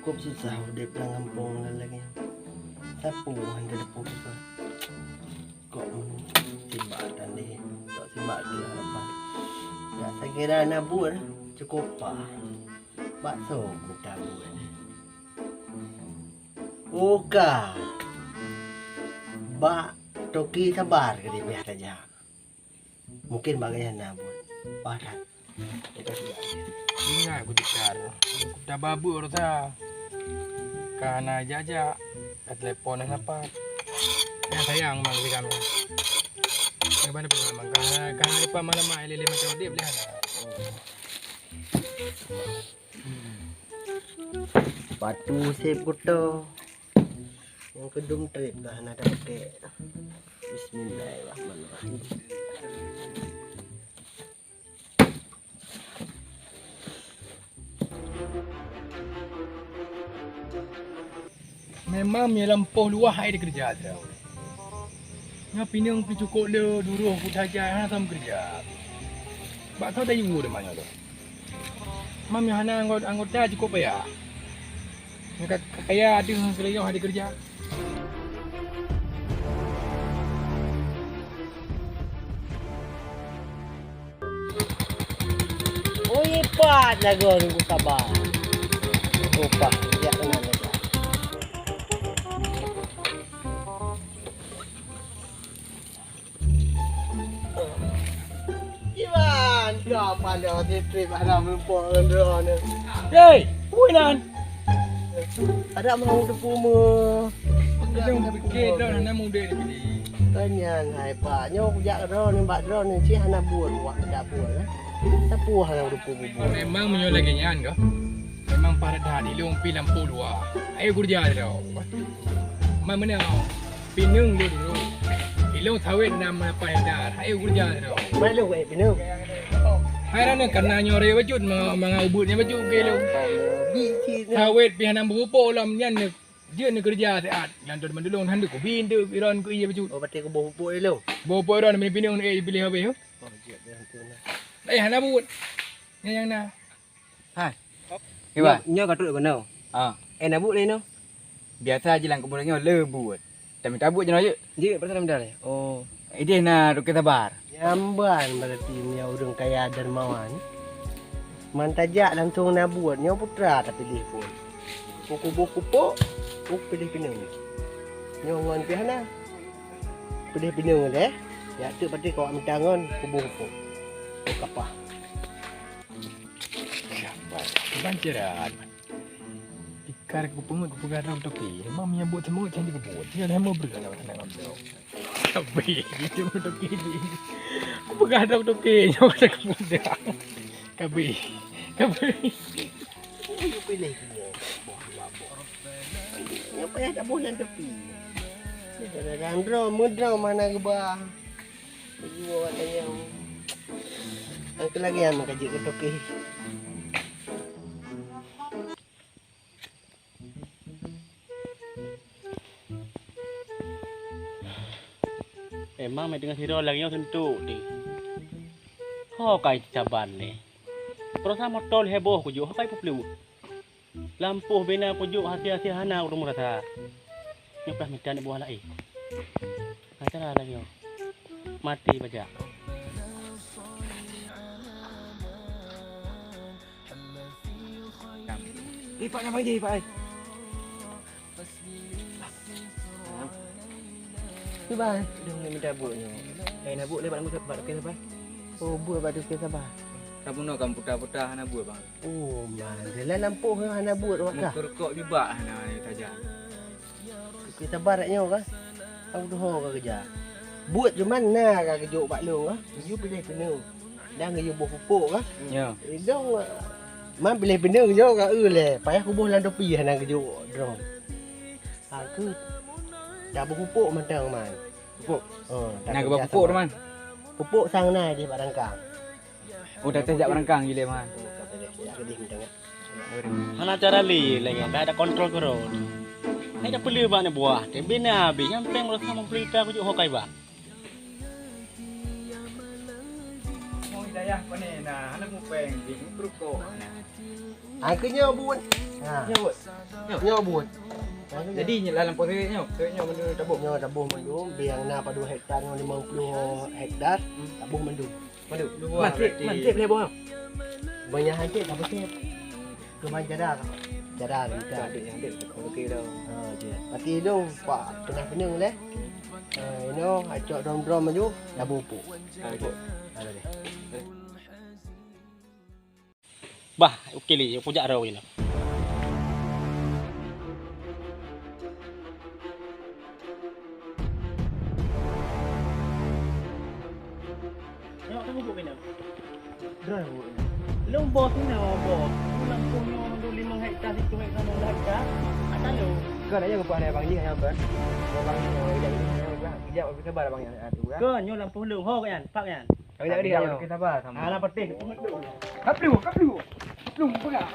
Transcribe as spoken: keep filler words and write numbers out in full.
Cukup susah udeb lam gampông lagèe nyan. Sapeue han teudeungoe teuma. Kok sibak dan deh, kok sibak keu harapan. Dak sakira na buet cukup paih. Bak soe mita buet? Uka. Bak Toki Sabar keu dipiah tajak. Mungkin bak gobnyan na buet. Paih that. Ingat ku Dikar. Ku tababeuek rasa. Ka hana jak-jak. Ka telepon hana pat. Nyang sayang memang keu kami. Nyang bana pun memang ka hana, ka hana leupah malam mai lé-lé macam udeb lé hana. Patu sép kuto. Nyang keudum trép ka hana tapakèk. Bismillahirrahmanirrahim. Memang meunyoe lampôh luwah hai dikeureuja sidroe. Nyoe pineung pih cukôp le duroh ku tajak hana sam keureuja. Bak soe tayue teuma nyoe lôn. Mam nyoe hana anggota, anggota cukôp payah. Nyoe ka, ka kaya deuh keureuja hai dikeureuja. Ui, pat lagoe nunggu sabar. Upah, jak keunan, jak. Iwan, kau pandai trip-trip hana meureumpok ngon droeneuh. Hei, peue nan? Adak mau teupeue meuh. Jangan pikir droeneuh hana mudah ni. Kan nyan hai, Pak. Nyoe kujak droeneuh bak droeneuh cit hana buet wak keudak buet, eh. Sapeue hana teupeue bubuet. Memang meunyoe lagèe nyan kah? Memang paih that ilôn pih lampôh luwah. Ayo keureuja droe. Man meunan. Pineung lôn dulu. Ilôn sawét na meunapa hektar. Hai ureueng droe. Malu, eh, pineung. Hai, karena nyoe raya bacut, ma-, mangat ubeut nyan bacut keu ilôn. Bi cit na. Sawét pih hana meupupuk lom nyan, jeuet neukeureuja siat. Nyan tu mandulong han deuh kubi, deuh iron keu ié bacut. Oh, berarti kuboh pupuk ilôn. Boh pupuk iron, pineung, eh, piléh habéh. Oh, jeuet, jeuet, tu na. Eh, hana buet. Nyan nyang na. Hai. Kiban? Nyoe, nyoe ka trok keunoe. Ah. Eh, na buet lé nyoe? Biasa jilang keubunan nyoe le buet. Tamita buet jinoe jeuet. Jeuet, pasal tamita lé. Oh. Idéh na Toke Sabar. Nyan ban berarti nyoe ureueng kaya dermawan. Man tajak langsung na buet, nyoe putra tapiléh phon. Ku kuboh pupuk, ku piléh pineung. Nyoe ngon pih hana. Piléh pineung deh. Jak teuk patéh kawak mita ngon kuboh pupuk. Kapah. Sabar, Kiban, cerat. Tikar kupeungeut kupeugah droe Toke. Memang meunyoe buet seumeungeut, can jikeubeuet. Tinggai lhèe meubreuk lam tanah ngon droe. Kabeh, gitu Toke ni. Kupeugah droe Toke, nyoe kata keumudah. Kabeh. Kabeh. Nyoe piléh nyoe. Nyoe payah taboh lam tepi. Nyoe kadang-kadang droe, meudroe mana geuba. Bagi buat watèe nyan. Nyang keu lagèe nyan ka jeuet keu Toke. Emang meuteungoh sidroe lagèe nyoe suntok deh. Ho kai caban lé. Peurasa moto lhèe boh kujok, ho kai peupluet. Lampôh bina kujok hase-hase hana ureueng meurasa. Nyoe payah mita aneuk buah laén. Hai cara lagèe nyoe. Maté bajak. Eh, Pak, nyang panggil, Pak, eh. Kiban, dong ni minta buet nyoe. Lain na buet lé bak Toke Sabar. Oh, buet bak Toke Sabar. Kamoe nyoe kan puta-puta hana buet, Bang. Oh, man. Dalam lampôh nyoe hana buet awak kah? Meukeurukok jubak hana tajak. Toke Sabar nyoe kah? Aku tuho ka keujak. Buet cuman na ka geujok bak lôn kah? Geuyue piléh pineung. Dan geuyue boh pupuk kah? Ya. Idong, man piléh pineung nyoe ka eu lé. Payah kuboh lam topi hana geujok droe. Ha, keuh. Taboh pupuk mantong, man. Pupuk? Oh, na geuba pupuk, teuma? Pupuk sang na di bak rangkang. Oh, dah tajak bak rangkang jilé, man. Oh, ka beres. Ya, geudeh mantong, ya. Hana cara lé lagèe nyan, ka ada kontrol keudroe. Hai dah peuleueh bak aneuk buah, teuh bina habéh, nyan péng rasa meupeulita kujok ho kai bak. Dayah pane na, hana mupeng, bing keurukok na. Angkeu nyoe buet. Ha. Nyoe buet. Nyoe buet. Jadi nyoe lam poh sawét nyoe, sawét nyoe mandum taboh. Nyoe taboh mandum, biang na padub hektar ngon limong ploh hektar, taboh mandum. Mandum. Dua, mantap, berarti mantap lé boh. Banyak hati, tapi sih. Keuban jada. Jada dah minta. Ada yang ada, tak oke dah. Ha, je. Mati hidung, pak tengah pening leh. Ha, ino, acok drom-drom maju, labu puk. Ha, je. Ada deh. Bah, oke li, aku jak dah ini. Tengok, tengok buku kena. Dah buku kena. Long bos ni nama bos. Aku lampung nyoe mandum limong hektar, situ hektar, enam belas hektar. Ada lo. Kau nak yang buat ada bang ni, yang apa? Bang ni, oh, yang ini, yang apa? Kejap, aku sabar bang yang tu, kan? Kau nyoe lampung long, ho kan? Pak kan? Kau jangan dia, kita sabar sama. Alah, peting. Kaplu, kaplu. Kaplu, pegang.